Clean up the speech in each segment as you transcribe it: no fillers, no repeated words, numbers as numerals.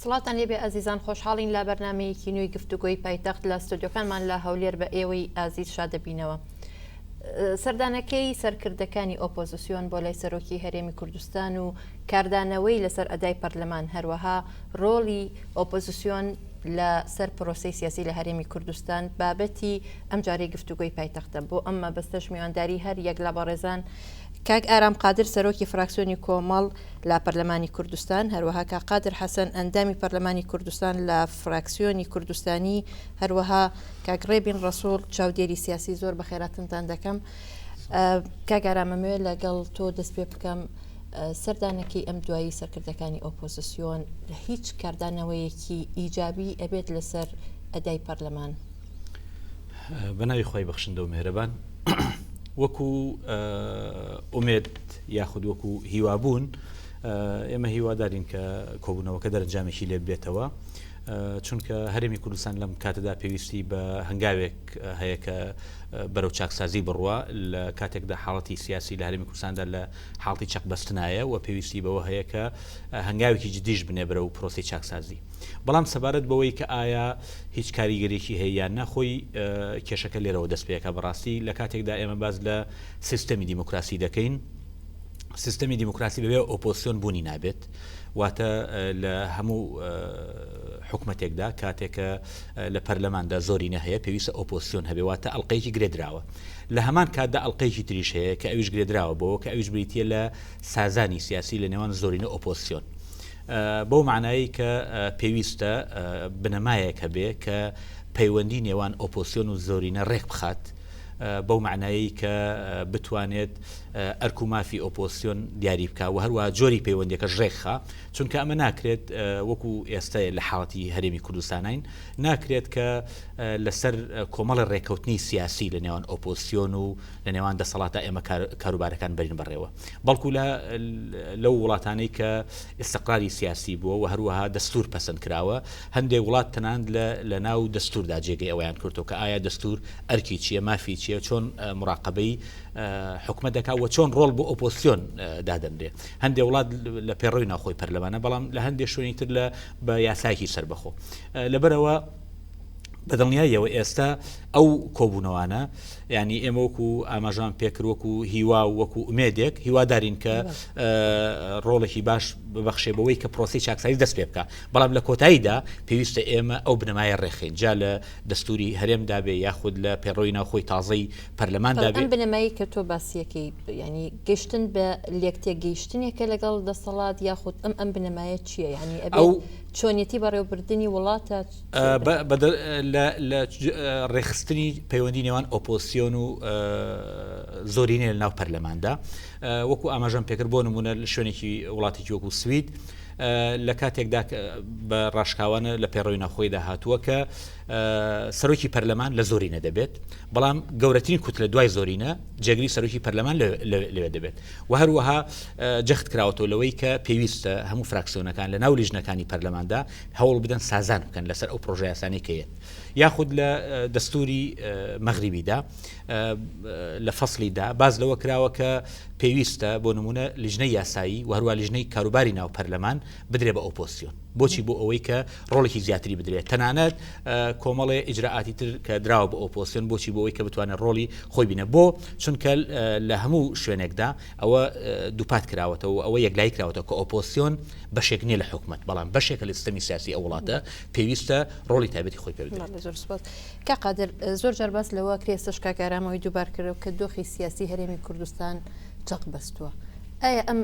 سڵاوتان لێبێ ئازیزان خۆشحاڵین لە بەرنمەیەکی نوێی گفتوگۆی پایتەخت لە ستۆدیۆکانمان لە هەولێر بە ئێوەی ئازیز شادەبینەوە. سەردانەکەی سەرکردەکانی ئۆپۆزیسیۆن بۆ لای سەرۆکی هەرێمی کوردستان و کاردانەوەی لەسەر ئەدای پەرلەمان هەروەها ڕۆڵی ئۆپۆزیسیۆن لە سەر پرۆسەی سیاسی لە هەرێمی کوردستان بابەتی ئەمجارەی گفتوگۆی پایتەختە. بۆ ئەم مەبەستەش میوانداری هەر یەک لە بەڕێزان کاک ئارام قادر سەرۆکی فراکسیۆنی کۆمەڵ لە پەرلەمانی کوردستان، هەروەها کاک قادر حەسەن ئەندامی پەرلەمانی کوردستان لە فراکسیۆنی کوردستانی، هەروەها کاک ڕێبین ڕەسوڵ چاودێری سیاسی زۆر بەخێراتنتان دەکەم. کاک ئارام ئەمەوێت لەگەڵ تۆ دەست پێ بکەم. سەردانەکەی ئەم دوایی سەرکردەکانی ئۆپۆزسیۆن هیچ کاردانەوەیەکی ئیجابی ئەبێت لەسەر ئەدای پەرلەمان؟ بەناوی خوای بەخشندە و مێهرەبان وەکو ئومێد یاخود وەکو هیوابوون ئێمە هیوادارین کە کۆبوونەوەکە دەرەنجامێکی لێ بێتەوە چونکە هەرێمی کوردستان لەم کاتەدا پێویستی بە هەنگاوێک هەیە کە بەرەو چاکسازی بڕوا لە کاتێکدا حاڵەتی سیاسی لە هەرێمی کوردستاندا لە حاڵتی چەقبەستنایە و پێویستی بەوە هەیە کە هەنگاوێکی جدیش بنێ بەرەو پرۆسەی چاکسازی. بەڵام سەبارەت بەوەی کە ئایا هیچ کاریگەریی هەیە یان نا خۆی کێشەکە لێرەوە دەست پێکا بەڕاستی لە کاتێکدا ئێمە باس لە سیستەمی دیموکراسی دەکەین سیستەمی دیموکراسی بەبێ ئۆپۆزسیۆن بوونی نابێت واتە لە هەموو حکومەتێکدا کاتێکە لە پەرلەماندا زۆرینە هەیە پێویستە ئۆپۆزسیۆن هەبێ واتە ئەڵلقەیەکی گرێدراوە لە هەمان کاتدا ئەڵلقەیەکی تریش هەیە کە ئەویش گرێدراوە بۆ کە ئەویش بریتە لە سازانی سیاسی لە نێوان زۆرینە ئۆپۆزسیۆن بەو مانایەی کە پێویستە بنەمایەک هەبێ کە پەیوەندی نێوان ئۆپۆسیۆن و زۆرینە ڕێک بخات، بەو مانایەی کە بتوانێت ئەرک و مافی ئۆپۆسیۆن دیاری بکا و هەروەها جۆری پەیوەندیەکەش ڕێکخا، چونکە ئەمە ناکرێت وەکو ئێستا لە حاڵەتی هەرێمی کوردستانین ناکرێت کە لەسەر کۆمەڵی ڕێککەوتنی سیاسی لە نێوان ئۆپۆسیۆن و لە نێوان دەسەڵاتە ئێمە کاروبارەکان بەرین بەڕێوە. بەڵکو لە لەو وڵاتانەی کە ئیستقراری سیاسی بووە و هەروەها دەستور پەسەند کراوە، هەندێک وڵات تەنانەت لە لە ناو دەستوردا جێگەی ئەوەیان کردووە کە ئایا دەستور ئەرکی چییە، مافی چییە، چۆن موراقەبەی حکومەت دەکا و چۆن ڕۆڵ بۆ ئۆپۆزسیۆن دادەنرێ. هەندێک وڵات لە پەیڕەوی ناوخۆی پەرلەمانە، بەڵام لە هەندێک شوێنی تر لە بە یاسایەکی سەربەخۆ. لەبەرئەوە بەدڵنیاییەوە ئێستا ئەو کۆبوونەوانە یانی ئێمە وەکو ئاماژان پێکرد وەکو هیوا و وەکو ئومێدێک هیوادارین کە ڕۆڵێکی باش ببەخشێ بەوەی کە پرۆسی چاکسازی دەست پێ بکە بەڵام لە کۆتاییدا پێویستە ئێمە ئەو بنەمایە ڕێخین جا لە دەستوری هەرێمدا بێ یاخود لە پەیڕەوی ناوخۆی تازەی پەرلەماندا بێ. ئەم بنەمایەی کە تۆ باسیەکەی یانی گەشتن بە لێکتێگەیشتنێکە لەگەڵ دەسەڵات یاخود ئەم ئەم بنەمایە چییە یانی ئەبێ ئەو چۆنیەتی بەڕێوەبردنی وڵاتە لە ڕێکخستنی پەیوەندی نێوان ئۆپۆزسیۆن و زۆرینە لە ناو پەرلەماندا وەکو ئاماژەم پێکرد بۆ نمونە لە شوێنێکی وڵاتێکی وەکو سوید لە کاتێکدا بە ڕاشکاوانە لە پەیڕەوی ناوخۆیدا هاتووە کە سەرۆکی پەرلەمان لە زۆرینە دەبێت بەڵام گەورەترین کوتلە دوای زۆرینە جێگری سەرۆکی پەرلەمان لەوێ دەبێت و هەروەها جەخت کراوەتەوە لەوەی کە پێویستە هەموو فراکسیۆنەکان لە ناو لیژنەکانی پەرلەماندا هەوڵ بدەن سازان بکەن لەسەر ئەو پرۆژەیاسانەی کە یەت یاخود لە دەستوری مەغریبیدا لە فەصلیدا باز لەوە کراوە کە پێویستە بۆ نمونە لیژنەی یاسایی و هەروە لیژنەی کاروباری ناو پەرلەمان بدرێ بە ئۆپۆسیۆن بۆچی بۆ ئەوەی کە ڕۆڵێکی زیاتری بدرێت تەنانەت کۆمەڵێ ئیجرائاتی تر کە دراوە بە ئۆپۆسیۆن بۆچی بۆ ئەوەی کە بتوانێت ڕۆڵی خۆی بینە بۆ چونکە لە هەموو شوێنێکدا ئەوە دووپات کراوەتەوە ئەوە یەکلایی کراوەتەوە کە ئۆپۆسیۆن بەشێک نییە لە حکومەت بەڵام بەشێکە لە سیستەمی سیاسی ئەو وڵاتە پێویستە ڕۆڵی تایبەتی خۆی پێ بدرێت. زۆر سوپاس کاک قادر زۆر جار باس لەوە کرێ ئێستاش کاک ئارام ئەوەی دووبار کردەوە کە دۆخی سیاسی هەرێمی کوردستان چەق بەستووە ئایا ئەم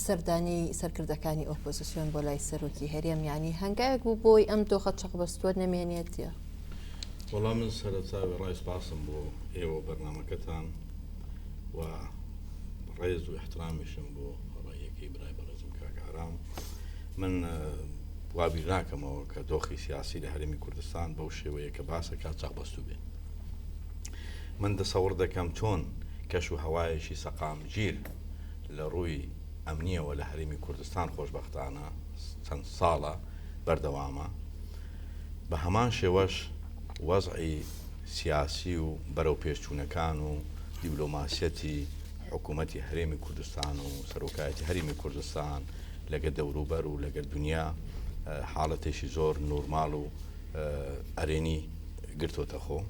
سەردانی سەرکردەکانی ئۆپۆزیسیۆن بۆ لای سەرۆکی هەرێم یانی هەنگاوێک بوو بۆی ئەم دۆخە چەق بەستووە نەمێنێت یا؟ وەڵا من سەرەتا وێڕای سپاسم بۆ ئێوە بەرنامەکەتان و ڕێز و ئیحترامیشم بۆ ڕەئیەکەی برای بەڕێزم کاک ئارام من وا بیر ناکەمەوە کە دۆخی سیاسی لە هەرێمی کوردستان بەو شێوەیە کە باسەکە چەقبەستوو بێ من دەسەوڕ دەکەم چۆن کەش و هەوایەکی سەقامگیر لە ڕووی ئەمنیەوە لە هەرێمی کوردستان خۆشببختانە چەند ساڵە بەردەوامە بە هەمان شێوەش وەزعی سیاسی و بەرەوپێشچوونەکان و دیبلۆماسیەتی حکوومەتی هەرێمی کوردستان و سەرۆکایەتی هەرێمی کوردستان لەگە دەوروبەر و لەگەر دنیا حاڵەتێکی زۆر نورماڵ و ئەرێنی گرتۆتە خۆ.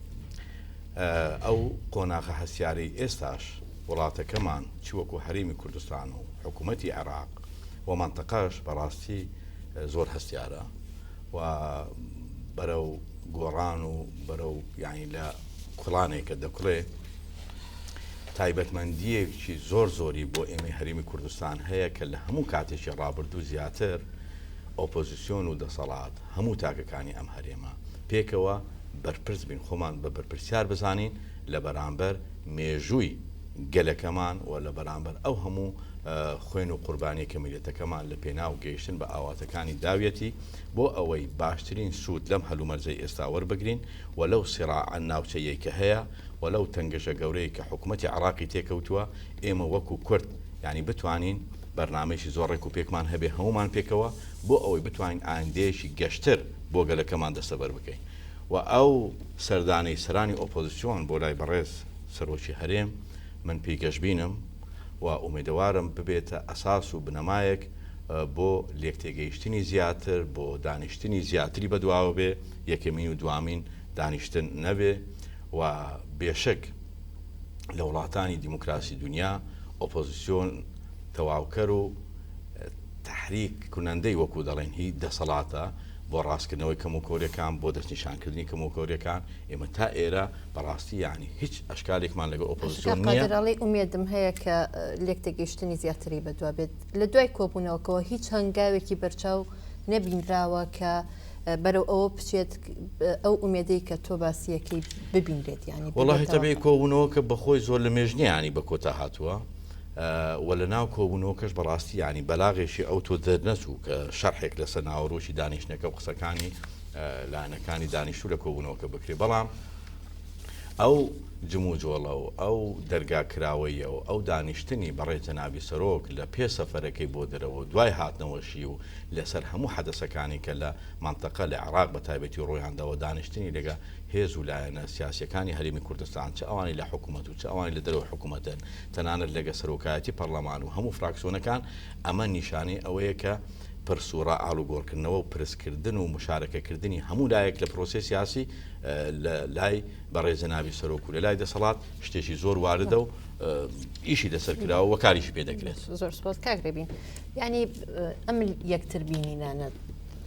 ئەو قۆناغە هەستیارەی ئێستاش وڵاتەکەمان چ وەکو هەرێمی کوردستان و حکوومەتی عێراق و مەنتەقەش بەڕاستی زۆر هەستیارە و بەرەو گۆڕان و بەرەو یانی لە کوڵانێکە دەکوڵێ تایبەتمەندییەکی زۆر زۆری بۆ ئێمەی هەرێمی کوردستان هەیە کە لە هەموو کاتێکی ڕابردوو زیاتر ئۆپۆزیسیۆن و دەسەڵات هەموو تاکەکانی ئەم هەرێمە پێکەوە بەرپرس بین خۆمان بە بەرپرسیار بزانین لە بەرامبەر مێژووی گەلەکەمان و لە بەرامبەر ئەو هەموو خوێن و قوربانیە کە میلەتەکەمان لە پێناو گەیشتن بە ئاواتەکانی داویەتی بۆ ئەوەی باشترین سوود لەم هەلومەرجەی ئێستا وەربگرین و لەو سیڕاعە ناوچەییەی کە هەیە و لەو تەنگەژە گەورەی کە حکومەتی عێڕاقی تێکەوتووە ئێمە وەکو کورد یانی بتوانین بەرنامەیەکی زۆر ڕێک و پێکمان هەبێ هەموومان پێکەوە بۆ ئەوەی بتوانین ئایندەیەکی گەشتر بۆ گەلەکەمان دەستەبەر بکەین و ئەو سەردانەی سەرانی ئۆپۆزسیۆن بۆ لای بەڕێز سەرۆکی هەرێم من پێی گەشبینم و ئومێدەوارم ببێتە ئەساس و بنەمایەک بۆ لێکتێگەیشتنی زیاتر بۆ دانیشتنی زیاتری بەدواوە بێ یەکەمین و دوامین دانیشتن نەبێ و بێشک لە وڵاتانی دیموکراسی دونیا ئۆپۆزیسیۆن تەواوکەر و تەحریک کونەندەی وەکو دەڵێن هی دەسەڵاتە بۆ ڕاستکردنەوەی کەموکۆریەکان بۆ دەستنیشانکردنی کەموکۆریەکان ئێمە تا ئێرە بەڕاستی یعنی هیچ ئەشکالێکمان لەگەڵ ئۆپۆزیسیۆن نییە. قادر ئەڵێی ئومێدم هەیە کە لێکتێگەیشتنی زیاتری بەدوا بێت لە دوای کۆبوونەوەکەوە هیچ هەنگاوێکی بەرچاو نەبینراوە کە بەرەو ئەوە بچێت ئەو ئومێدەی کە تۆ باسیەکەی ببینرێت یانی وەڵاهی تەبعی کۆبوونەوەکە بەخۆی زۆر لە مێژ نییە یانی بە کۆتا هاتووە و لە ناو کۆبوونەوەکەش بەڕاستی یانی بەلاغێکی ئەو تۆ دەرنەچوو کە شەرحێک لەسەر ناوەڕۆکی دانیشتنەکە و قسەکانی لایەنەکانی دانیشتوو لە کۆبوونەوەکە بکرێ بەڵام ئەو جموجۆڵە و ئەو دەرگا کراوەیە و ئەو دانیشتنی بەڕێز جەنابی سەرۆک لە پێ سەفەرەکەی بۆ دەرەوە و دوای هاتنەوەشی و لەسەر هەموو حەدەسەکانی کە لە مەنتەقە لە عێراق بە تایبەتی ڕوویانداوە دانیشتنی لەگە هێز و لایەنە سیاسیەکانی هەرێمی کوردستان چ ئەوانی لە حکوومەت و چ ئەوانی لە دەرەوەی حکوومەتن تەنانەت لەگە سەرۆکایەتی پەڕلەمان و هەموو فراکسیۆنەکان ئەمە نیشانەی ئەوەیە کە پرس و ڕا ئاڵوگۆڕکردنەوە و پرسکردن و مشارەکەکردنی هەموو لایەک لە پرۆسەی سیاسی لە لای بەڕێز جەنابی سەرۆک و لە لای دەسەڵات شتێکی زۆر واردە و ئیشی لەسەر کراوە و کاریشی پێ دەکرێت. زۆر سپاس کاک رێبین. یعنی ئەم یەکتر بینینانە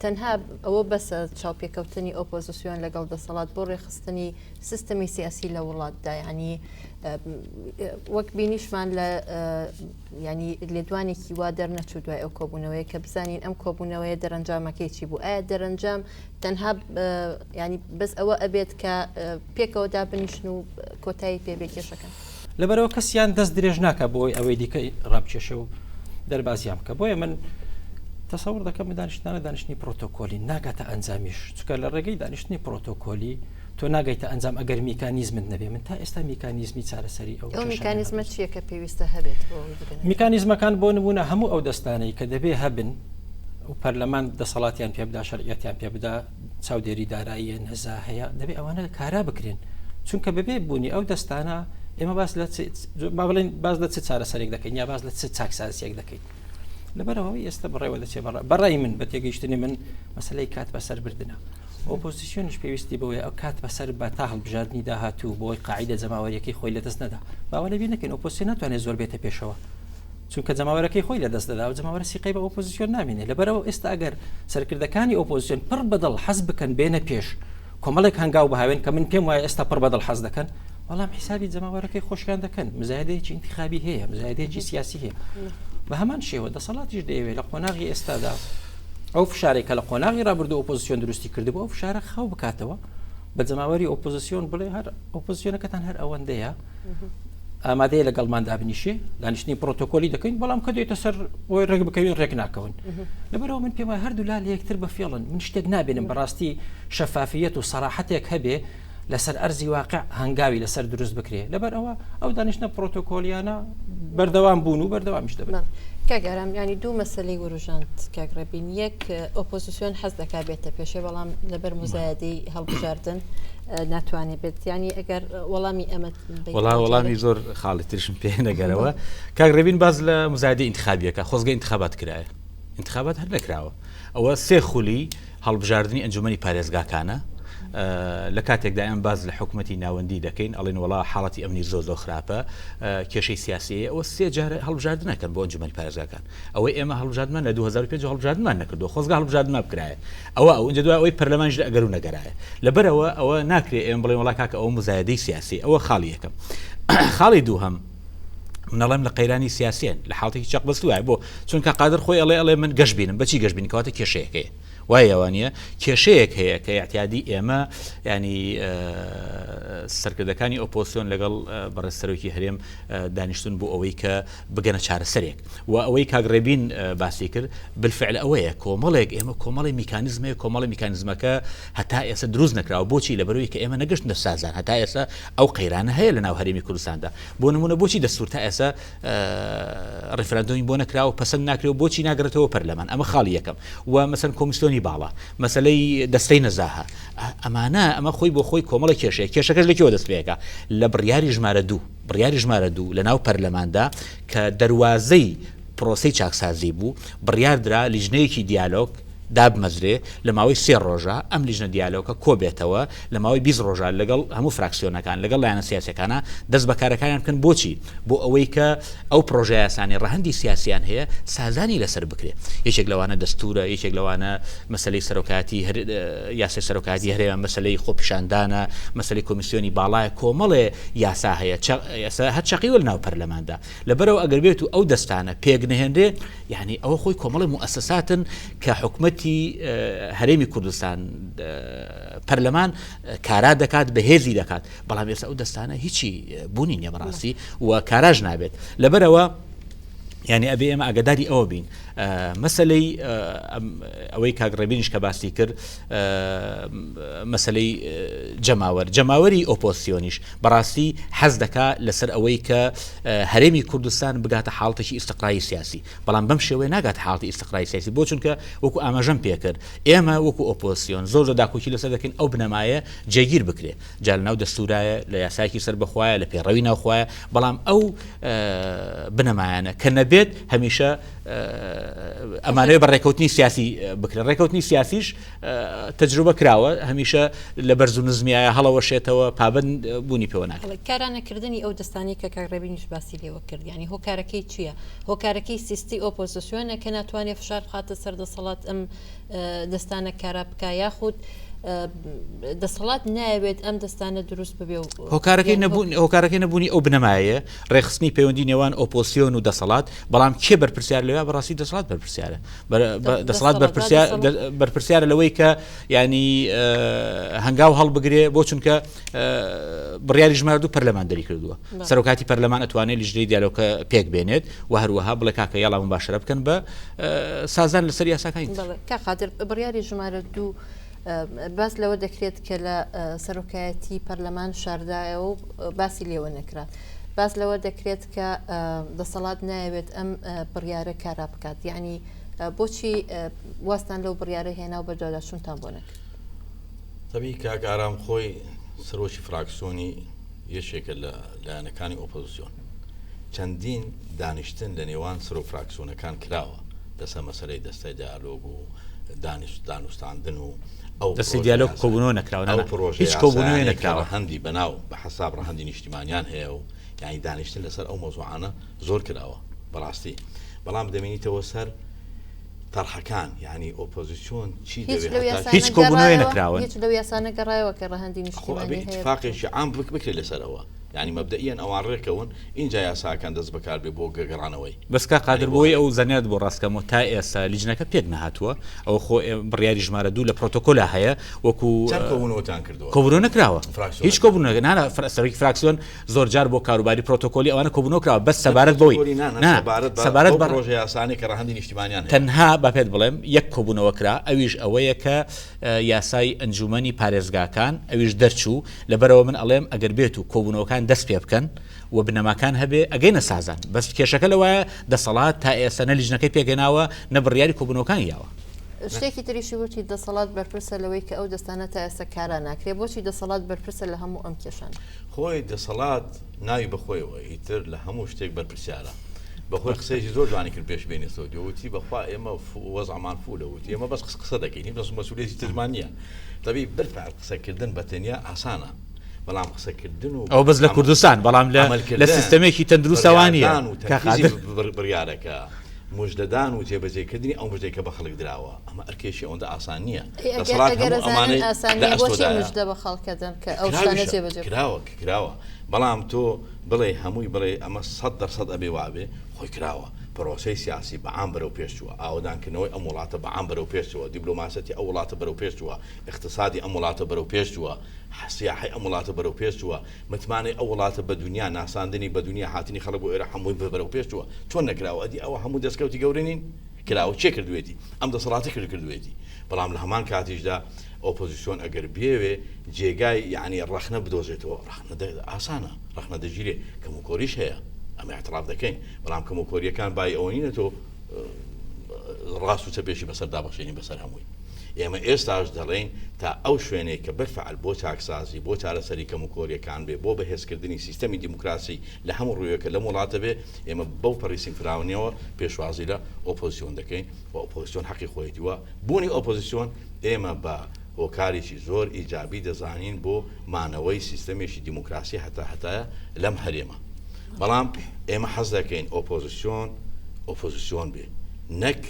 تەنها ئەوە بەسە چاوپێکەوتنی ئۆپۆزیسیۆن لەگەڵ دەسەڵات بۆ ڕێکخستنی سیستەمی سیاسی لە وڵاتدا یعنی وەک بینیشمان لە ینی لێدوانێکی وا دەرنەچوو دوای ئەو کۆبوونەوەیە کە بزانین ئەم کۆبوونەوەیە دەرەنجامەکەی چی بوو ئایا دەرەنجام تەنها ینی بەس ئەوە ئەبێت کە پێکەوە دابنیشن و کۆتایی پێ بێ کێشەکان. لەبەرئەوە کەسیان دەست درێژ ناکا بۆ ئەوەی ئەوەی دیکە ڕابکێشێ و دەربازیان بکە بۆیە من تەسەور دەکەم دانیشتنانە دانیشتنی پرۆتۆکۆلی ناگاتە ئەنجامیش چکە لە ڕێگەی دانیشتنی پرۆتۆکۆلی تۆ ناگەیتە ئەنجام ئەگەر میکانیزمت نەبێ من تا ئێستا میکانیزمی چارەسەری ئەو ئەو میکانیزمە چییە کە پێویستە هەبێت میکانیزمەکان بۆ نمونە هەموو ئەو دەستانەی کە دەبێ هەبن و پەرلەمان دەسەڵاتیان پێ بدا شەرعیەتیان پێ بدا چاودێری داراییە نەزاهەیە دەبێ ئەوانە کارا بکرێن چونکە بەبێ بوونی ئەو دەستانە ئێمە باس لە با بڵێن باس لە چ چارەسەرێک دەکەین یا باس لە چ چاکسازیەک دەکەین لەبەرەوەی ئێستا بەڕێوە دەچێ بەڕای من بە تێگەیشتنی من مەسلەی کات بەسەر بردنە ئۆپۆزیسیۆنیش پێویستی بەوەیە ئەو کات بەسەر بە تا هەڵبژاردننی داهاتوو بۆی قاعدە جەماوەریەکەی خۆی لەدەست نەدا باوە لەبیر نەکەین ئۆپۆزیسیۆن ناتوانێت زۆر بێتە پێشەوە چونکە جەماوەرەکەی خۆی لەدەست دەدا و جەماوەرە سیقەی بە ئۆپۆزیسیۆن نامێنێ لەبەرئەوە ئێستا ئەگەر سەرکردەکانی ئۆپۆزیسیۆن پڕ بەدڵ حەز بکەن بێنە پێش کۆمەڵێک هەنگاو بهاوێن کە من پێم وایە ئێستا پڕ بەدڵ حەز دەکەن بەڵام حیسابی جەماوەرەکەی خۆشیان دەکەن مزایدەیەکی ئینتخابی هەیە مزایدەیەکی سیاسی هەیە بە هەمان شێوە دەسەڵاتیش دەیەوێت لە قۆناغی ئێستادا ئەو فشارێک کە لە قۆناغی ڕابردوو ئۆپۆزیسیۆن دروستی کردبوو ئەو فشارە خاو بکاتەوە بە جەماوەری ئۆپۆزیسیۆن بڵێ هەر ئۆپۆزیسیۆنەکەتان هەر ئەوەندەیە ئامادەیە لەگەڵمان دابنیشێ دانیشتنی پرۆتۆکۆلی دەکەین بەڵام کە دێتە سەر بۆی ڕێک بکەوین ڕێک ناکەون لەبەرەوە من پێم وایە هەردوولا لە یەکتر بە فێڵن من شتێک نابینم بەڕاستی شەفافیەت و سەراحەتێک هەبێ لەسەر ئەرزی واقع هەنگاوی لەسەر دروست بکرێ لەبەر ئەوە ئەو دانیشتنە پرۆتۆکۆلیانە بەردەوام بوون و بەردەوامیش دەبن. کاک ئارام یانی دوو مەسەلەی وروژاند کاک ڕێبین یەک ئۆپۆزیسیۆن حەز دەکا بێتە پێشێ بەڵام لەبەر مزایدەی هەڵبژاردن ناتوانێت بێت ینی ئەگەر وەڵامی ئەمە وەڵا وەڵامی زۆر خاڵی ترشم پێ نەگەرەوە کاک ڕێبین باز لە مزایدە ئینتخابیەکە خۆزگە ئینتخابات کرایە. ئینتخابات هەر نەکراوە. ئەوە سێ خولی هەڵبژاردنی ئەنجومەنی پارێزگاکانە. لە کاتێکدا ئێمە باس لە حکومەتی ناوەندی دەکەین ئەڵێن وەڵا حاڵەتی ئەمنی زۆر زۆر خراپە کێشەی سیاسی ئەوە سێ جار هەڵبژاردنەکەن بۆ ئەنجومەنی پارێزگاکان ئەوەی ئێمە هەڵبژاردنمان لە 2005 هەڵبژاردنمان نەکردو خۆزگە هەڵبژاردنمان بکرایە ئەوە ئەو ئینجا دوای ئەوەی پەرلەمانیش لە ئەگەر و نەگەرایە لەبەرەوە ئەوە ناکرێ ئێمە بڵێن وەڵا کاکە ئەوە مزایدەی سیاسی ئەوە خاڵی یەکەم خاڵی دووهەم منەڵێم لە قەیرانی سیاسیان لە حاڵتێکی چەق بەستوایە بۆ چونکە قادر خۆی ئەڵێ ئەڵێ من گەشت بینم بەچی گەشت بین کەواتە کێشەیەکەیە وایە وانە کێشەیەک هەیە کە اعتیادی ئێمە ینی سەرکردەکانی ئۆپۆسیۆن لەگەڵ بەڕێز سەرۆکی هەرێم دانیشتون بۆ ئەوەی کە بگەنە چارەسەرێک و ئەوەی کاک ڕێبین باسی کرد بالفعل ئەوەیە کۆمەڵێک ئێمە کۆمەڵی میکانیزمەیە کۆمەڵی میکانیزمەکە هەتا ئێستا دروست نەکراوە بۆچی لەبەرەوەی کە ئێمە نەگەشتنە سازان هەتا ئێستا ئەو قەیرانە هەیە لە ناو هەرێمی کوردستاندا بۆ نمونە بۆچی دەستور تا ئێستا ڕیفراندۆمی بۆ نەکراوە پەسەند ناکرێ و بۆچی ناگرێتەوە پەرلەمان ئەمە خاڵی یەکەم و مەسەن کۆمیسیۆنی باڵا مەسلەی دەستەی نەزاهە ئەمانە ئەمە خۆی بۆ خۆی کۆمەڵە کێشەیە کێشەکەش لەکەوە دەست پێەکە لە بڕیاری ژمارە دوو بڕیاری ژمارە دوو لە ناو پەرلەماندا کە دەروازەی پرۆسەی چاکسازی بوو، بڕیاردرا لیژنەیەکی دیالۆگ دابمەزرێ لە ماوەی سێ ڕۆژا ئەم لیژنە دیالۆگە کۆبێتەوە لە ماوەی 20 ڕۆژا لەگەڵ هەموو فراکسیۆنەکان لەگەڵ لایەنە سیاسیەکانا دەست بە کارەکانیان بکەن بۆچی بۆ ئەوەی کە ئەو پرۆژە یاسانەی ڕەهەندی سیاسیان هەیە سازانی لەسەر بکرێ یەکێک لەوانە دەستورە یەکێک لەوانە مەسەلەی سەرۆکایەتی هەر یاسای سەرۆکایەتی هەرێمە مەسەلەی خۆپیشاندانە مەسەلەی کۆمیسیۆنی باڵایە کۆمەڵێ یاسا هەیە هەر چەقیوە لەناو پەرلەماندا لەبەرئەوە ئەگەر بێت و ئەو دەستانە پێک نەهێنرێ یعنی ئەوە خۆی کۆمەڵی موئەسەساتن کە حکومەتی هەرێمی کوردستان پەرلەمان کارا دەکات بەهێزی دەکات بەڵام ئێستا ئەو دەستانە هیچی بوونی نییە بەڕاستی و کاراش نابێت لەبەرەوە یعنی ئەبێ ئێمە ئاگداری ئەوە بین مەسلەی ئەوەی کاک ڕێبینیش کە باسی کرد مەسلەی جەماوەر جەماوەری ئۆپۆسیۆنیش بەڕاستی حەز دەکا لەسەر ئەوەی کە هەرێمی کوردستان بگاتە حاڵتێکی ئیستقراری سیاسی بەڵام بەم شێوەیە ناگاتە حاڵەتی ئیستقراری سیاسی بۆ چونکە وەکو ئاماژەم پێکرد ئێمە وەکو ئۆپۆزسیۆن زۆر زۆر داکۆکی لەسەر دەکەین ئەو بنەمایە جێگیر بکرێ جا لەناو دەستورایە لە یاسایەکی سەربەخوایە لە پێڕەوی ناوخوایە بەڵام ئەو بنەمایانە کە نەبێت هەمیشە ئەمانەوێ بە ڕێکەوتنی سیاسی بکرێن ڕێکەوتنی سیاسیش تەجروبە کراوە هەمیشە لە بەرز و نزمیایە هەڵەوەشێتەوە پابەند بوونی پێوە ناکرێت. کارانەکردنی ئەو دەستانەی کە کاک ڕێبینیش باسی لێوە کرد یانی هۆکارەکەی چییە؟ هۆکارەکەی سیستی ئۆپۆزسیۆنە کە ناتوانێت فشار بخاتە سەر دەسەڵات ئەم دەستانە کارا بکا یاخود دەسەڵات نایەوێت ئەم دەستانە دروست ببێ و هۆکارەکەی نەبوون هۆکارەکەی نەبوونی ئەو بنەمایەیە ڕێکخستنی پەیوەندی نێوان ئۆپۆسیۆن و دەسەڵات بەڵام کێ بەرپرسیار لەوێ بەڕاستی دەسەڵات بەرپرسیارە دەسەڵات بەرپرسیارە لەوەی کە ینی هەنگاو هەڵبگرێ بۆ چونکە بڕیاری ژمارە دوو پەرلەمان دەری کردووە سەرۆکاتی پەرلەمان ئەتوانێت لیژنەی دیالۆکە پێک بێنێت و هەروەها بڵێ کاکە یاڵا مباشرە بکەن بە سازان لەسەر یاساکانی کاک قادر بڕیاری ژمارە دوو باس لەوە دەکرێت کە لە سەرۆکایەتی پەرلەمان شاردایە و باسی لێوە نەکرا. باس لەوە دەکرێت کە دەسەڵات نایەوێت ئەم بڕیارە کارا بکات یعنی بۆچی واستان لەو بڕیارە هێنا و بەدواداچوونتان بۆ نەکرد؟ تەبی کاک ئارام خۆی سەرۆکی فراکسیۆنی یەکێکە لە لایەنەکانی ئۆپۆزیسیۆن چەندین دانیشتن لە نێوان سەرۆک فراکسیۆنەکان کراوە لەسەر مەسەلەی دەستەی دیالۆگ و دانیشت دانوستاندن و ئەو دەستی دیالۆگ کۆبوونەوە نەکراوە ئەو پرۆژە هیچ کۆبوونەوەی نەکراوە ڕەهەندی بەناو بە حەساب ڕەهەندی نیشتیمانیان هەیە و یانی دانیشتن لەسەر ئەو مەوزوعانە زۆر کراوە بەڕاستی بەڵام دەمێنیتەوە سەر تەرحەکان یانی ئۆپۆزیسیۆن چی دەوێت هیچ کۆبوونەوەی نەکراوە هیچ لەو یاسانە گەڕایەوە کە ڕەهەندی نیشتیمانی هەیە اتفاقێکی عام بکرێت لەسەرەوە یانی مەبدەئیەن ئەوان ڕێکەون ئینجا یاساکان دەست بەکار بێ بۆ گەڕانەوەی. بەس کاک قادر بۆی ئەو زانیارت بۆ ڕاست کەمەوە تا ئێستا لیژنەکە پێک نەهاتووە ئەوە خۆ بڕیاری ژمارە دوو لە پرۆتۆکۆلا هەیە وەکو چەند کۆبوونەوەتان کردووە؟ کۆبوونەوە نەکراوە هیچ کۆبوونەوە نا نا سەرۆکی فراکسیۆن زۆر جار بۆ کاروباری پرۆتۆکۆلی ئەوانە کۆبوونەوە کراوە بەس سەبارەت بەوەی نا سەبارەت بە پرۆژە یاسانەی کە ڕەهەندی نیشتیمانیان هەیە تەنها با پێت بڵێم یەک کۆبوونەوە کرا ئەویش ئەوەیە کە یاسای ئەنجوومەنی پارێزگاکان ئەویش دەرچوو لەبەرئەوە من ئەڵێم ئەگەر بێت و کۆبوونەوەکان دەست پێ بکەن و بنەماکان هەبێ ئەگەینە سازان بەس کێشەکە لەوایە دەسەڵات تا ئێستا نە لیژنەکەی پێکهێناوە نە بڕیاری کۆبوونەوەکانی یاوە. شتێکی تریشی وتی دەسەڵات بەرپرسە لەوەی کە ئەو دەستانە تا ئێستا کارا ناکرێ بۆچی دەسەڵات بەرپرسە لە هەموو ئەم کێشانە؟ خۆی دەسەڵات ناوی بەخۆیەوە ئیتر لە هەموو شتێک بەرپرسیارە. بەخۆی قسەیەکی زۆر جوانی کرد پێش بێنی سعودیە وتی بەخوا ئێمە وەزعمان فولە وتی ئێمە بەس قسە دەکەین هیچ بەس مەسئولیەتی ترمان نییە تەبی بالفعل قسەکردن بە تەنیا ئاسانە بەڵام قسەکردن و ئەو بەس لە کوردستان بەڵام لە لە سیستەمێکی تەندروستەوە نییە بڕیاردان و تەنفیزی بڕیارەکە مژدەدان و جێبەجێکردنی ئەو مژدەی کە بە خەڵک دراوە ئەمە ئەرکێکی ئەوەندە ئاسان نییە دەسەڵات هەموو ئەمانەی لە ئەستۆدایە کراوە کراوە بەڵام تۆ بڵێی هەمووی بڵێی ئەمە 100% ئەبێ وابێ خۆی کراوە پرۆسەی سیاسی بەعام بەرەو پێش چووە ئاوەدانکردنەوەی ئەم وڵاتە بەعام بەرەو پێش چووە دیبلۆماسەتی ئەو وڵاتە بەرەو پێش چووە ئیقتسادی ئەم وڵاتە بەرەو پێش چووە سیاحەی ئەم وڵاتە بەرەو پێش چووە متمانەی ئەو وڵاتە بە دونیا ناساندنی بە دونیا هاتنی خەڵک بۆ ئێرە هەمووی بەرەو پێش چووە چۆن نەکراوە ئەدی ئەوە هەموو دەستکەوتی گەورە نین؟ کراوە کێ کردوێتی؟ ئەم دەسەڵاتە کرد کردوێتی بەڵام لە هەمان کاتیشدا ئۆپۆزیسیۆن ئەگەر بێوێ جێگای یعنی ڕەخنە بدۆزێتەوە ڕەخنە ئاسانە ڕەخنە دەگیرێ کەموکۆریش هەیە ئەمە اعتراف دەکەین بەڵام کەموکۆریەکان بای ئەوە نینە تۆ ڕاست و چەپێشی بەسەر دابەخشێنی بەسەر هەمووی ئێمە ئێستاش دەڵێین تا ئەو شوێنەی کە بەرفعل بۆ چاکسازی بۆ چارەسەری کەموکۆریەکان بێ بۆ بەهێزکردنی سیستەمی دیموکراسی لە هەموو ڕوویەکە لەم وڵاتە بێ ئێمە بەو پەڕی سینگفراونیەوە پێشوازی لە ئۆپۆزیسیۆن دەکەین و ئۆپۆزیسیۆن حەقی خۆیەتی و بوونی ئۆپۆزیسیۆن ئێمە بە هۆکارێکی زۆر ئیجابی دەزانین بۆ مانەوەی سیستەمێکی دیموکراسی هەتا هەتایە لەم هەرێمە بەڵام ئێمە حەز دەکەین ئۆپۆزیسیۆن ئۆپۆزیسیۆن بێ نەک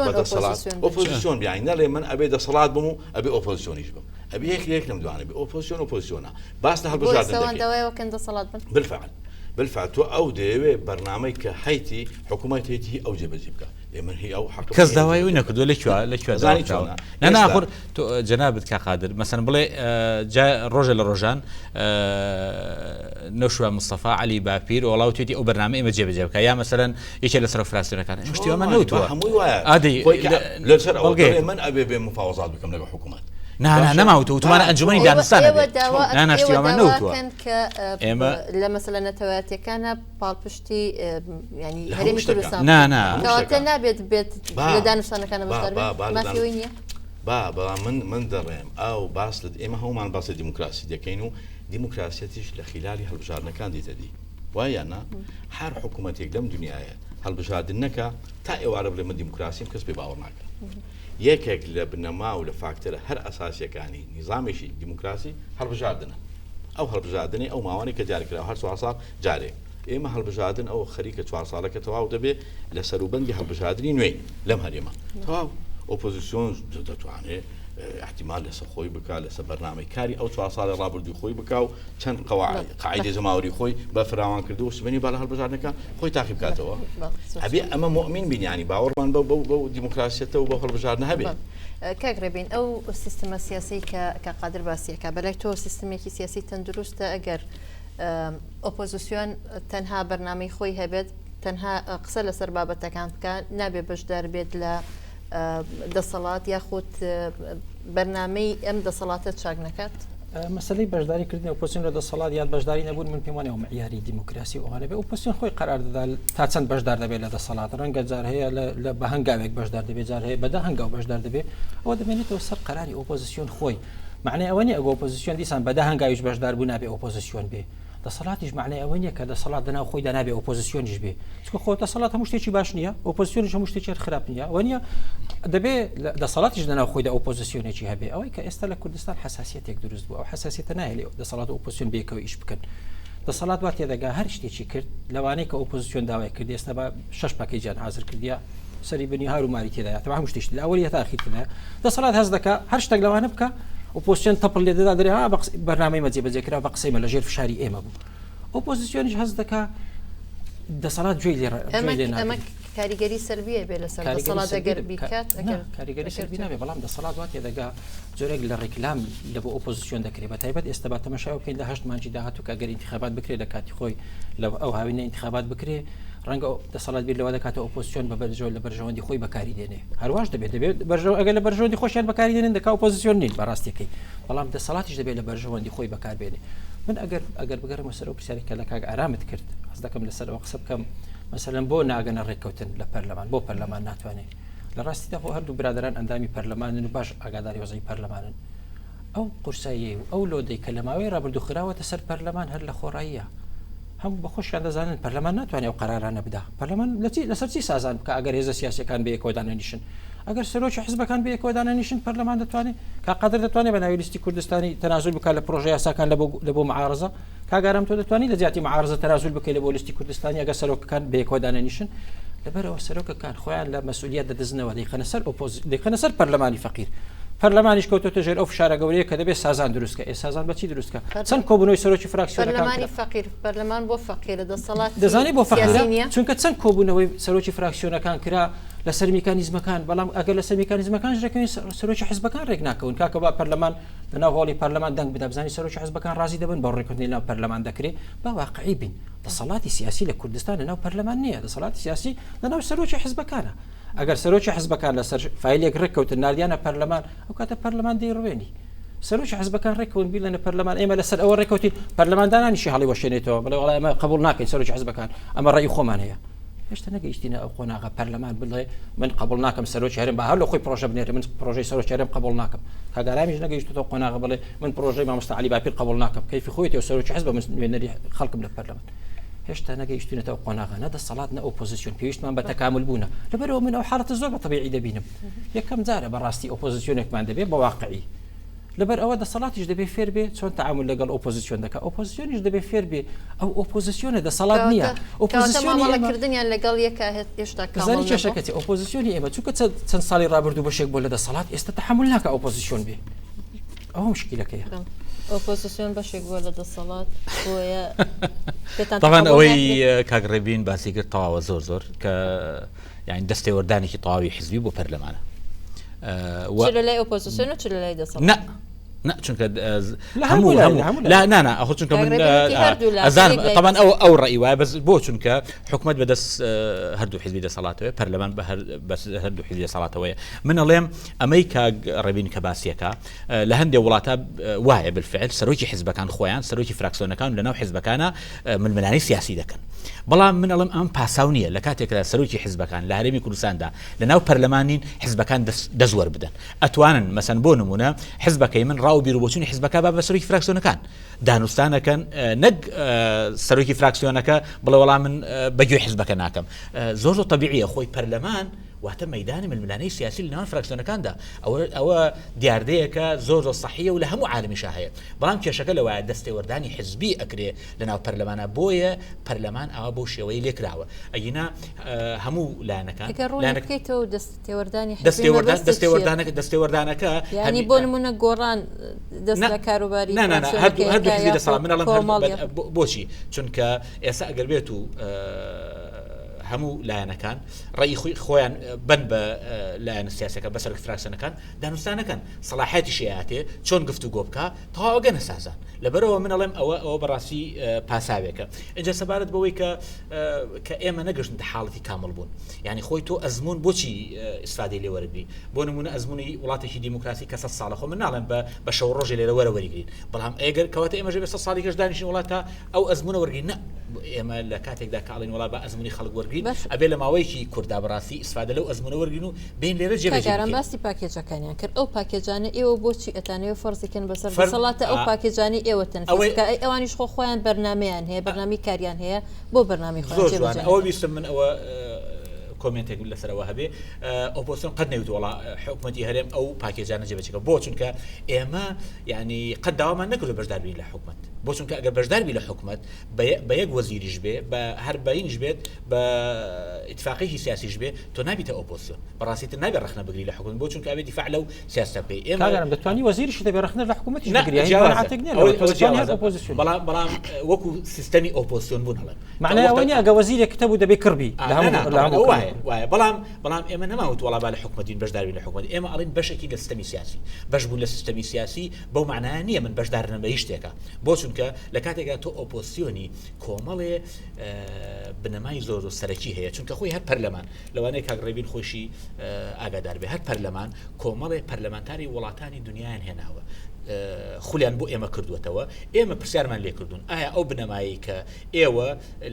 بەدەسەڵات ئۆپۆزیسیۆن بیان نەڵێ من ئەبێ دەسەڵات بم و ئەبێ ئۆپۆزیسیۆنیش بم ئەبێ یەک یەک لەم دوانە بێ ئۆپۆزیسیۆن ئۆپۆزیسیۆنە باس لە هەڵبژاردن دەکەین دەسەڵات بن بالفعل بالفعل تۆ ئەو دەیەوێ بەرنامەی کە هەیتی حکوومەت هەیتی ئەو جێبەجێ بکە ئێمە هی ئەو حەق کەس داوای ئەوی نەکردووە لە کوێ لە کوێ زانی چۆنە نا نا ئاخر تۆ جەنابت کا قادر مەسەن بڵێ جا ڕۆژە لە ڕۆژان نەوشیروان مستەفا عەلی باپیر وەڵا وتوێتی ئەو بەرنامە ئێمە جێبەجێ بکە یا مەسەلەن یەکێ لە سەرۆک فراکسیۆنەکان ئێمە شتی وامان نەوتووە هەمووی وایە ئادەی خۆی کە لەسەر ئەوە بەڵگەیەک. دەڵێ من ئەبێ بێ مفاوەزات بکەم لەگەڵ حکوومەت نا نا باشە نەماوتوە وتومانە ئەنجومەنی ئێوە دانوستان ئێوە هەبێ داوا نا نا شتی ئێوە وامان داوا نەوتووە ئەکەن کە ئێمە لە مەسەلە نەتەوایەتیەکانە پاڵپشتی ینی لە هەموو هەرێمی شتەکان. کوردستان نا بکەن نا هەموو کەواتە شتەکان. نابێت بێت با لە دانوستانەکانە با بەشدار با بێت با لە مافی دانوس ئەوەی نییە با بەڵام من من دەڵێم ئەو باس لە ئێمە هەموومان باس لە دیموکراسی دەکەین و دیموکراسیەتیش لە خیلالی هەڵبژاردنەکان دێتە دی وایە یان نا هەر حکوومەتێک لەم دنیایە هەڵبژاردن نەکا تا ئێوارە بڵێ من دیموکراسیم کەس پێ باوەڕ ناکا یەکێک لە بنەما و لە فاکتەرە هەر ئەساسیەکانی نیزامێکی دیموکراسی هەڵبژاردنە ئەو هەڵبژاردنەی ئەو ماوانەی کە دیارکراوە هەر چوار ساڵ جارێک ئێمە هەڵبژاردن ئەو خەریکە چوار ساڵەکە تەواو دەبێ لە سەروبەندی هەڵبژاردنی نوێی لەم هەرێمە تەواو ئۆپۆزیسیۆن دەتوانێت احتیمال لەسەر خۆی بکا لەسەر بەرنامەی کاری ئەو چوار ساڵی ڕابردووی خۆی بکا و چەند قاعدەی جەماوەری خۆی بە فراوان کردو و سبەینێ با لە هەڵبژاردنەکان خۆی تاقی بکاتەوە ئەبێ ئەمە مؤمن بین یانی باوەڕمان بەو بەو بەو دیموکراسیەتە و بەو هەڵبژاردنە هەبێ. کاک ڕێبین ئەو سیستمە سیاسی کە کە قادر باسیەکە بەلای تۆ سیستمێکی سیاسی تەندروستە ئەگەر ئۆپۆزیسیۆن تەنها بەرنامەی خۆی هەبێت تەنها قسە لەسەر بابەتەکان بکە نابێ بەشدار بێت لە دەسەڵات یاخود بەرنامەی ئەم دەسەڵاتە چاک نەکات؟ مەسەلەی بەشداری کردنی ئۆپۆزسیۆن لە دەسەڵات یان بەشداری نەبوون من پێم وانیە ئەو معیاری دیموکراسی و ئەوانە بێ ئۆپۆزسیۆن خۆی قەرار دەدا تا چەند بەشدار دەبێت لە دەسەڵات ڕەنگە جار هەیە لە بە هەنگاوێک بەشدار دەبێت جار هەیە بەدە هەنگاو بەشدار دەبێت ئەوە دەمێنێتەوە سەر قەراری ئۆپۆزسیۆن خۆی معنای ئەوە نیە ئەگە ئۆپۆزسیۆن دیسان بەدە هەنگاویش بەشدار بوو نابێ ئۆپۆزسیۆن بێ دەسەڵاتیش معنای ئەوە نیە کە دەسەڵات لەناو خۆیدا نابێ ئۆپۆزسیۆنیش بێ چونکە خۆ دەسەڵات هەموو شتێکی باش نییە ئۆپۆزسیۆنیش هەموو شتێکی هەر خراپ نییە ئەوە نییە دەبێ دەسەڵاتیش لەناو خۆیدا ئۆپۆزسیۆنێکی هەبێ ئەوەی کە ئێستا لە کوردستان حساسیەتێک دروست بوو ئەو حساسیەتە ناهێلێ دەسەڵات و ئۆپۆزسیۆن بەیەکەوە ئیش بکەن دەسەڵات وا تێدەگا هەر شتێکی کرد لەوانەیە کە ئۆپۆزسیۆن داوای کرد ئێستا بە شەش پاکێجیان حاضر کردیە سەری بنی هار و ماری تێدایە تەبا هەموو شتێکی لە ئەوەلی هەتا ئەخیر تێدایە دەسەڵات هەست دەکا هەر شتێک لەوانە بکە ئۆپۆزسیۆن تەپڵ لێ دەدا دەرێ ها بە بەرنامەی مە جێبەجێ کرا بە قسەی مە لەژێر فشاری ئێمە بوو ئۆپۆزسیۆنیش هەست دەکا دەسەڵات گوێی لێ ئەمە کاریگەری سەلبیە بێ لەسەر دەسەڵات ئەگەر بیکات کاریگەری سەلبی نابێ بەڵام دەسەڵات وا تێدەگا جۆرێک لە ڕیکلام لە بۆ ئۆپۆزیسیۆن دەکرێت بە تایبەت ئێستا با تەمەشای بکەین لە هەشت مانگی داهاتوو کە ئەگەر ئینتخابات بکرێت لە کاتی خۆی لە ئەو هاوینە ئینتخابات بکرێ ڕەنگە دەسەڵات بیر لەوە دەکاتەوە ئۆپۆزیسیۆن بە بەرژەوە لە بەرژەوەندی خۆی بەکاری دێنێ هەرواش دەبێت دەبێت بەرژەوە ئەگەر لە بەرژەوەندی خۆشیان بەکاری دێنن دەکا ئۆپۆزیسیۆن نین بەڕاستیەکەی بەڵام دەسەڵاتیش دەبێت لە بەرژەوەندی خۆی بەکاربێنێ من ئەگەر ئەگەر بگەڕێمە سەر ئەو پرسیارێک کە لە کاک ئارامت کرد حەز دەکەم لەسەر ئەوە قسە بکەم مەسەلەن بۆ ناگەنە ڕێککەوتن لە پەرلەمان بۆ پەرلەمان ناتوانێت لە ڕاستیدا خۆ هەردوو برادەران ئەندامی پەرلەمانن و باش ئاگاداری وەزعی پەرلەمانن ئەو قورساییەی و ئەو لۆدەی کە لە ماوەی ڕابردوو خراوەتە سەر پەرلەمان هەر لە خۆڕاییە. هەموو بە خۆشیان دەزانن پەرلەمان ناتوانێت ئەو قەرارانە بدا. پەرلەمان لەسەر چی سازان بکا ئەگەر هێزە سیاسیەکان بەیەکەوە دانەنیشن؟ ئەگەر سەرۆکی حزبەکان بەیەکەوە دانەنیشن پەرلەمان دەتوانێت کاک قادر دەتوانێت بە ناوی لیستی کوردستانی تەنازول بکات لە پرۆژە یاساکان لە بۆ معارزە؟ کاک ئارام تۆ دەتوانی لە جیاتی معارزە تەنازول بکەی لە بۆ لیستی کوردستانی ئەگەر سەرۆکەکان بەیەکەوە دانەنیشن؟ لەبەرئەوە سەرۆکەکان خۆیان لە مەسئولیەت دەدزنەوە دەیخەنە سەر ئۆپۆزی دەیخەنە سەر پەرلەمانی فەقیر. پەرلەمانیش کەوتۆتە ژێر ئەو فشارە گەورەیە کە دەبێت سازان دروست کە ئێ سازان بەچی دروست کە چەند کۆبوونەوەی سەرۆکی فراکسیۆنەکان پەرلەمانی فەقیر پەرلەمان بۆ فەقیرە دەسەڵات دەزانی بۆ فەقیرە چونکە چەند کۆبوونەوەی سەرۆکی فراکسیۆنەکان کرا لەسەر میکانیزمەکان بەڵام ئەگەر لەسەر میکانیزمەکان ڕێکەوین سەرۆکی حزبەکان ڕێک ناکەون کاکە با پەرلەمان لەناو هۆڵی پەرلەمان دەنگ بدا بزانانی سەرۆکی حزبەکان ڕازی دەبن بە ڕێککەوتنی ناو پەرلەمان دەکرێت با واقعی بین دەسەڵاتی سیاسی لە کوردستان لەناو پەرلەمان نییە دەسەڵاتی سیاسی لەناو سەرۆکی حزبەکانە ئەگەر سەرۆکی حزبەکان لەسەر فایلێک ڕێککەوتن ناردیانە پەرلەمان ئەو کاتە پەرلەمان دەیڕوێنی سەرۆکی حزبەکان ڕێککەون بیڵێنە پەرلەمان ئێمە لەسەر ئەوە ڕێککەوتین پەرلەمان دانانیشی هەڵیوەشێنێتەوە بڵێ وەڵا ئێمە قبوڵ ناکەین سەرۆکی حزبەکان ئەمە ڕێی خۆمان هەیە هێشتا نەگەیشتینە ئەو قۆناغە پەرلەمان بڵێ من قبول ناکەم سەرۆکی هەرێم بە هەر لە خۆی پرۆژە بنێرێ من پرۆژەی سەرۆکی هەرێم قبول ناکەم کاگارامیش نەگەیشتۆتەوە قۆناغە بڵێ من پرۆژەی مامۆستا عەلی باپیر قبول ناکەم کەیفی خۆیەتی و سەرۆکی حزب من نوێنەری خەڵکم لە پەرلەمان هێشتا نەگەیشتوینەتە ئەو قۆناغە نە دەسەڵات نە ئۆپۆزیسیۆن پێویستمان بە تەکامل بوونە لەبەرەوە من ئەو حاڵەتە زۆر بە تەبیعی دەبینم یەکەم جارە بەڕاستی ئۆپۆزیسیۆنێکمان دەبێت بە واقعی لەبەر ئەوە دەسەڵاتیش دەبێ فێر بێ چۆن تعامل لەگەڵ ئۆپۆزیسیۆن دەکا ئۆپۆزیسیۆنیش دەبێ فێر بێ ئەو ئۆپۆزیسیۆنە دەسەڵات نییە ئۆپۆزیسیۆنیکردنیان لەگەڵ یەکە هێشتا زانی کێشەکەتی ئۆپۆزیسیۆنی ئێمە چونکە چەند ساڵی ڕابردوو بەشێک بۆ لە دەسەڵات ئێستا تحمل ناکە ئۆپۆزیسیۆن بێ ئەوە مشکلەکەیە. ئۆپۆزسیۆن بەشێک بووە لە دەسەڵات بۆیە پێتان تەبعەن تەقەبوڵ ئەوەی ناکرێت؟ کاک ڕێبین باسی کرد تەواوە زۆر زۆر کە یانی دەستێوەردانێکی تەواوی حزبی بۆ پەرلەمانە و چ لە لای ئۆپۆزسیۆن و چ لە لای دەسەڵات نا نا چونکە لە هەموو هەموو لایەک، هەموو لە هەموو لا لایەک. نا نا ئەخۆ چونکە کاک من ڕێبین وتی هەردوو لا، ئەزانم یەک لای تەبعەن دەسەڵات. ئەو ئەو ڕەئی وایە بەس بۆ چونکە حکومەت بەدەست هەردوو حزبی دەسەڵاتەوەیە پەرلەمان بە هەر بەس هەردوو حزبی دەسەڵاتەوەیە من ئەڵێم ئەمەی کاک ڕێبین کە باسیەکە لە هەندێ وڵاتە وایە بالفعل سەرۆکی حزبەکان خۆیان سەرۆکی فراکسیۆنەکان لەناو حزبەکانە ململانێی سیاسی دەکەن بەڵام من ئەڵم ئەم پاساو نییە لە کاتێکدا سەرۆکی حزبەکان لە هەرێمی کوردستاندا لە ناو پەرلەمان نین حزبەکان دەست وەربدەن ئەتوانن مەسەن بۆ نمونە حزبەکەی من ڕاو بیر و بۆچوونی حزبەکە با بە سەرۆکی فراکسیۆنەکان دانوستانەکەن نەک سەرۆکی فراکسیۆنەکە بڵێ وەڵام من بەگوێ حزبەکە ناکەم زۆر زۆر تەبیعیە خۆی پەرلەمان واتە مەیدانی ململانێی سیاسی لە نێوان فراکسیۆنەکاندا، ئەوە ئەوە دیاردەیەکە زۆر زۆر سەحییە و لە هەموو عالەمیشا هەیە، بەڵام کێشەکە لەوایە دەستێوەردانی حزبی ئەکرێ لە ناو پەرلەمانا بۆیە پەرلەمان ئاوا بەو شێوەیە لێکراوە ئەگینا هەموو لایەنەکان ئەگەر ڕوونی لایەنەک بکەیتەوە دەستێوەردانی حزبی دەستێوەردان مەبەستت چییە؟ دەستێوەردانەکە دەستێوەردانەکە یانی هەمی بۆ نموونە گۆڕان دەست نا لە کاروباری نا نا نا هەردوو فراکسیۆنەکەی هەردوو ئەکا حزبی یاخود دەسەڵات من ئەڵێم هەردوو کۆمەڵ بە یاخود بۆچی چونکە ئێستا ئەگەر بێت و هەموو لایەنەکان ڕێی خۆی خۆیان بن بە لایەنە سیاسەکە بە سەرۆکی فراکسیۆنەکان دانوستانەکەن سەڵاحەتی شیاتێ چۆن گفتوگۆ بکە تەواو ئەگەنە سازان لەبەرەوە من ئەڵێم ئەوە ئەوە بەڕاستی پاساوێکە اینجا سەبارەت بەوەی کە کە ئێمە نەگەشتە حاڵەتی کامل بوون یعنی خۆی تۆ ئەزمون بۆچی ئیسفادەی لێ وەرگری بۆ نمونە ئەزمموی وڵاتێکی دیموکراسی کە سە ساڵە خۆ من ناڵێم بە بە شەو ڕۆژێ لێرە وەرە وەریگرین بەڵام ئەگەر کەواتە ئێمە ژێ سە ساڵی کەش دانیشین وڵات تا ئەو ئەزمونە وەرگین نە ئێمە لە کاتێکدا کە ئەڵێین وەڵا با ئەزموونی خەڵک وەرگرین باش. ئەبێ لە ماوەیەکی کورتدا بەڕاستی ئیسفادە لەو ئەزموونە وەرگرین و بێین لێرە جێبەجێی کاک ئارام بکەین. باسی پاکێجەکانیان کرد ئەو پاکێجانە ئێوە بۆچی ئەتانەوێ فەرزی کەن بەسەر فەر دەسەڵاتە ئەو ئا پاکێجانەی ئێوە تەنفیز ئەوەی بکا ئەی ئەوانیش خۆ خۆیان بەرنامەیان هەیە بەرنامەی کاریان هەیە بۆ بەرنامەی خۆیان زۆر جوانە جێبەجێ ئەوە نەکەن؟ ویستم من ئەوە کۆمێنتێک لەسەر ئەوە هەبێ ئۆپۆزسیۆن قەت نەیوت وەڵا حکومەتی هەرێم ئەو پاکێجانە جێبەجێ کە بۆ چونکە ئێمە یعنی قەت داوامان نەکردو بەشدار بین لە حکومەت بۆ چونکە ئەگەر بەشدار بی لە حکومەت بە یەک وەزیریش بێ بە هەر بەینیش بێت بە ئیتفاقێکی سیاسیش بێ تۆ نابیتە ئۆپۆزسیۆن بەڕاستی تر نابێ ڕەخنە بگری لە حکومەت بۆ چونکە ئەبێ دیفاع لەو سیاسەتە بکەی ئێمە کاک ئارام دەتوانی وەزیریش دەبێ ڕەخنە لە حکومەتیش نا بگری یانی جیاوازە قەناعەتێک نییە ئەوە لەوە تۆ ئەوە دەتوانی هەر جیاوازە ئۆپۆزسیۆن بی بەڵام بەڵام وەکو سیستەمی ئۆپۆزسیۆن بوون ئەڵێم کە مەعنای ئەوە وەختە نییە ئەگە وەزیرێک هەبوو دەبێ کڕ بی ئا لە نا هەموو نا لە تەبعەن هەموو ئەوە کڕ وایە وایە بەڵام بەڵام ئێمە نەماوت وەڵا با لە حکومەت بین بەشدار بین لە حکومەت ئێمە ئەڵێین بەشێکین لە سیستەمی سیاسی بەش بوون لە سیستەمی سیاسی بەو مەعنایە نییە من بەشدار نەم بە هیچ شتێکا بۆ چونکە لە کاتێکا تۆ ئۆپۆزسیۆنی کۆمەڵێ بنەمای زۆر زۆر سەرەکی هەیە چونکە خۆی هەر پەرلەمان لەوانەیە کاک ڕێبین خۆشی ئاگادار بێ هەر پەرلەمان کۆمەڵێ پەرلەمانتاری وڵاتانی دنیایان هێناوە. خولیان بۆ ئێمە کردووەتەوە، ئێمە پرسیارمان لێ کردوون ئایا ئەو بنەمایەی کە ئێوە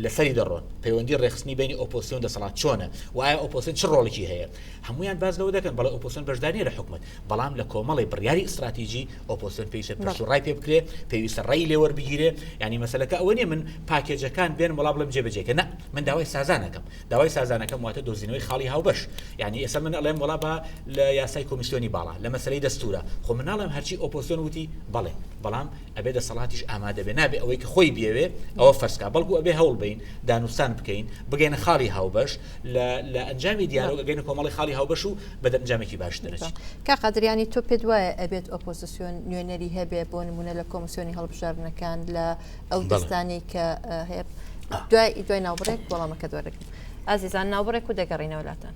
لەسەری دەڕۆن پەیوەندی ڕێکخستنی بینی ئۆپۆزسیۆن دەسەڵات چۆنە و ئایا ئۆپۆزسیۆن چ ڕۆڵێکی هەیە؟ هەمویان باس لەوە دەکەن بەڵێ ئۆپۆزسیۆن بەشدار نییە لە حکومەت، بەڵام لە کۆمەڵی بڕیاری ئیستراتیجی ئۆپۆزسیۆن پێویستە پرس و ڕای پێ بکرێ، پێویستە ڕای لێ وەربگیرێ، یانی مەسەلەکە ئەوە نییە من پاکێجەکان بێنم وەڵا بڵێم جێبەجێکە، نا من داوای سازانەکەم، داوای سازانەکەم واتە دۆزینەوەی خاڵی هاوبەش، یانی ئێستا من ئەڵێم وەڵا با لە یاسای کۆمیسیۆنی باڵا، لە مەسەلەی دەستوورە، خۆ من ناڵێم هەرچی ئۆپۆزسیۆن وتی بەڵێ، بەڵام ئەبێ دەسەڵاتیش ئامادە بێ، نابێ ئەوەی کە خۆی بیەوێ ئەوە فەرز کا، بەڵکو ئەبێ هەوڵ بەین دانوستان بکەین، بگەینە خاڵی هاوبەش، لە لە ئەنجامی دیالۆگ ئەگەینە کۆمەڵی خاڵی هاوبەش و بە دەرئەنجامێکی باش دەرەچین. کاک قادر یانی تۆ پێت وایە ئەبێت ئۆپۆزسیۆن نوێنەری هەبێ بۆ نموونە لە کۆمسیۆنی هەڵبژاردنەکان لە ئەو دەستانەی کە هەیە دوای دوای ناوبڕێک وەڵامەکە دوەرەگرم ئازیزان ناوبڕێک و دەگەڕینەوە لاتان.